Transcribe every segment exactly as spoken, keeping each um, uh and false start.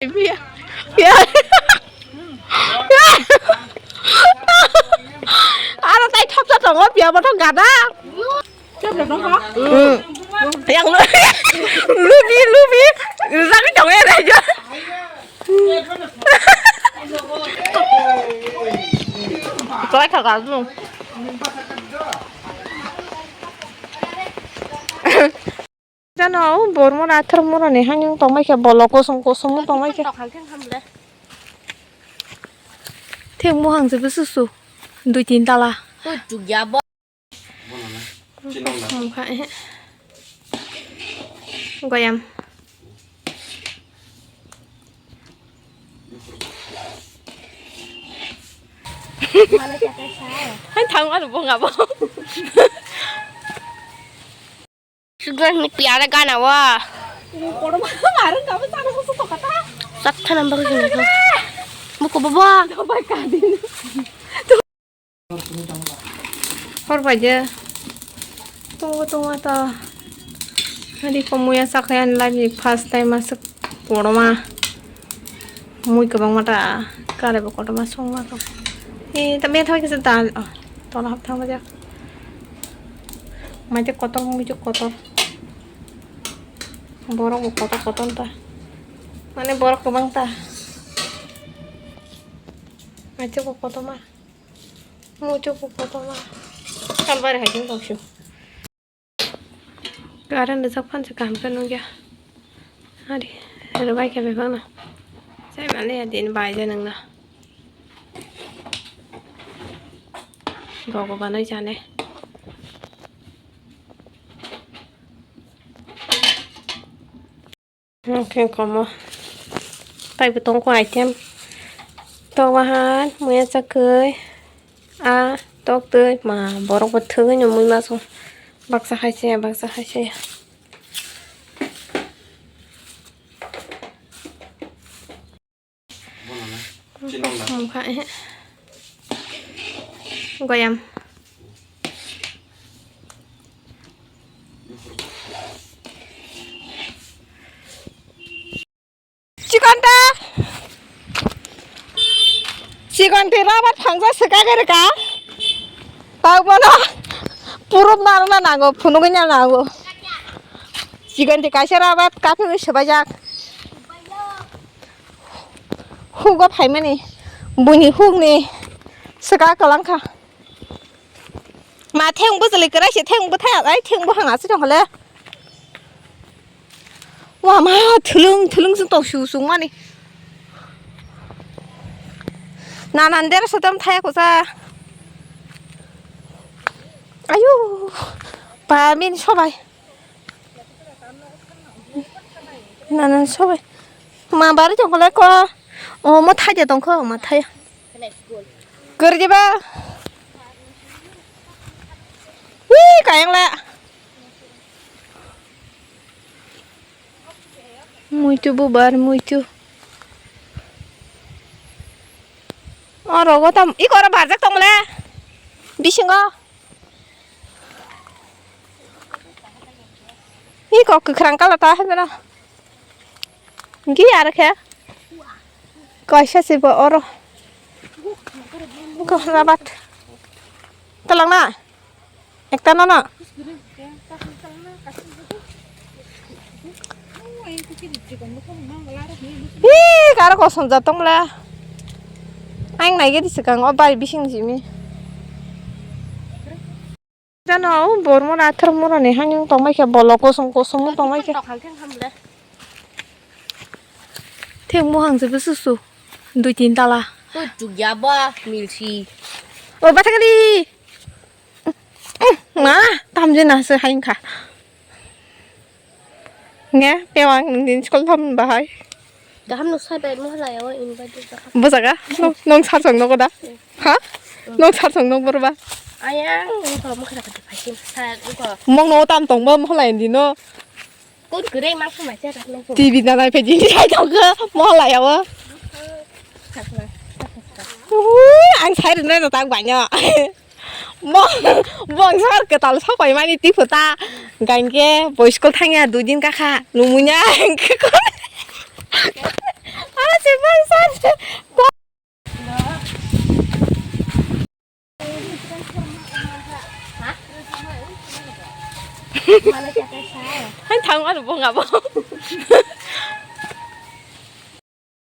Piya. Piya. Aro tai thopsa tongo, piya bothong gada. Hmm. Yang lu-, lubi, lubi. Rijak tongo ya, raja. Koi kha ka lu. Jano, bormon athar moroni hanging tongmai khe, bolok kosom kosom tongmai khe. Thik muhang se bwswk su, dui tin tala. Tui chukya bo. Goyam. Hai thang ma bo ngabo. Sugar ni piara gana wa. Sakthana bagwi sini ko. Buku baba. Hor bai je. Tongo tongo ta. Hari ko muya sakha ani life ni first time aswk kotorma. Mui kwbangma ta, karebo kotorma songma tong. E, ta metha kisa dal, oh, tola hap thang bajak. Mai te kotor, mui te kotor. Borok bo kotor kotor ta. Mane borok kwbang ta. Mai te bo kotorma. Mui te bo kotorma. Salbari hai tong sio. Current rijak phan se kaham khe nukya. Ari, rwbai khe bebakno. Sai mani ya din bai je nangna. Gogo banai jane. Hwnkhe komo. Taibo tongkho item. Tok bahan, muya chakwi. A tok twi ma borok bo thwgwi no mui ma song. Baksa hai se, baksa hai se. Goyam. Chikon ta. Chikon twi rabat phangsa swkagwi rwkha. Tau bono purup narwkna nango, phunugwi nango. Chikon twi kaisa rabat kaphigwi swbaijak. Hugo phaimani, buini hukni swka kwlangkha. Ma theng bwchwlwi kwrai se, theng bwthai ai, theng bwhang aswk tongkha le. Wa ma, thulung thulung se tong su su mani. Nanan der se tam thaya kusa. Ayu, pa min sobai. Nanan sobai. Ma bari tongkha le ko. O mo thai de tongkha, ma thai. Kwrwi ba? Ui, kayang la. Muitu bubar, muitu. O rogo tam, iko oro barjak tong le. Bisingo. Iko kwkhwrang colour ta hai bera. Gi aro khe. Kaisa se bo oro. Ko rabat. Talang na. Ekta nono. Ih, karo kosom jatong le. Ang nai gedi swkang o bai bising jimi. Jano, bormon athar moroni hanging tongmai khe, bolok kosom kosom tongmai khe. Thik muhang se bwswk su. Dui tin tala. Tui chukya ba milsi. O bathakali. Ma, tamjena se hain kha. Nge, pewang nini skol thom bahai. Gaham no sai bai mohla ya o invite da. Bojaga? Nong, nong sar song nogo da? Ha? Nong sar song nog borba? Ayang, nong ko mohla ka phaisin. Sar, nong ko. Mong no tam tong ba mohla indi no. Kun kure mang ko mai cha tak nong ko. T V na nai phe jini sai tong ko mohla ya o. Ui, ang sai rwna no tak banyo. Bo, bo ang sar kwtal sokoimani twi phuta. Gangke bo school thangya dui din kakha. Numunya. Ang ano bo ngabo.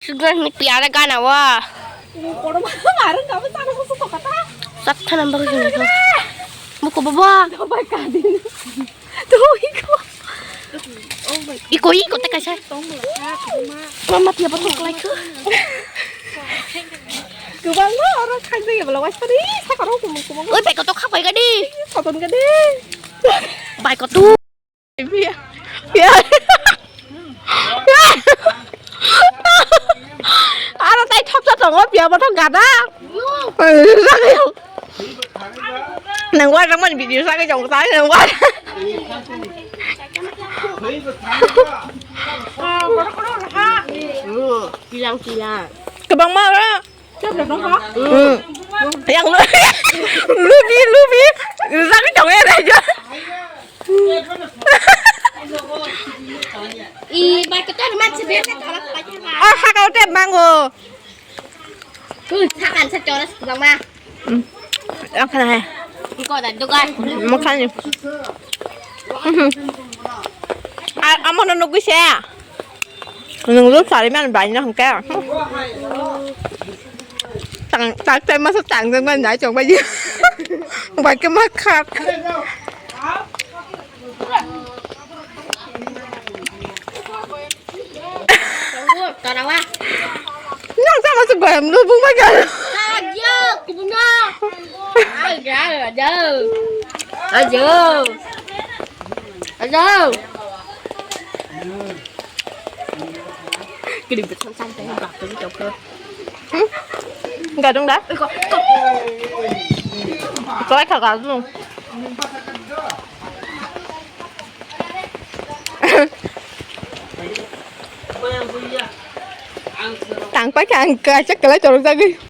Sudah ni piara gana wa. Kono ma marung kamu sana musuh kok kata. Sakta nambah gini. Buku baba. Coba kadin. Tuh iko. Iko iko teka sa. Mama tiap apa kelai ke? Kebang lo orang kaji ya belum waspada. Saya kalau kumung kumung. Oi, beko to khapai gadi. Koton gadi. Bai kotu. Piya. Piya. Aro tai thoksa tongo piya bothong gada. Nang wa nang man video sa ke jong sa nang wa. Kilang kilang. Kebang ma ra. Hmm. Yang lu, lubi, lubi, lagi dong ya aja. I, bai kotor man se bese tolak bai ta. Oh, hakau te mango. Tuh, sakan se coras bang ma. Hmm. Yang kana hai. Iko da dugan. Makan ni. Hmm. A, amo no nugui se. Nung lu sari man bai na hangke. Tang, tak tai masa tang jang man dai chong bai. Bai ke mat khat. Tarawa. Nang sama se goyam lu bung bai ga. Ayo, kubuna. Ayo, ayo. Ayo. Ayo. Kini besan santai bak tu coklat. Hmm? Gadung dah? Iko, iko. Iko ai kagak lu. Tang pai kha ang kaisa kwlai chorok jagwi.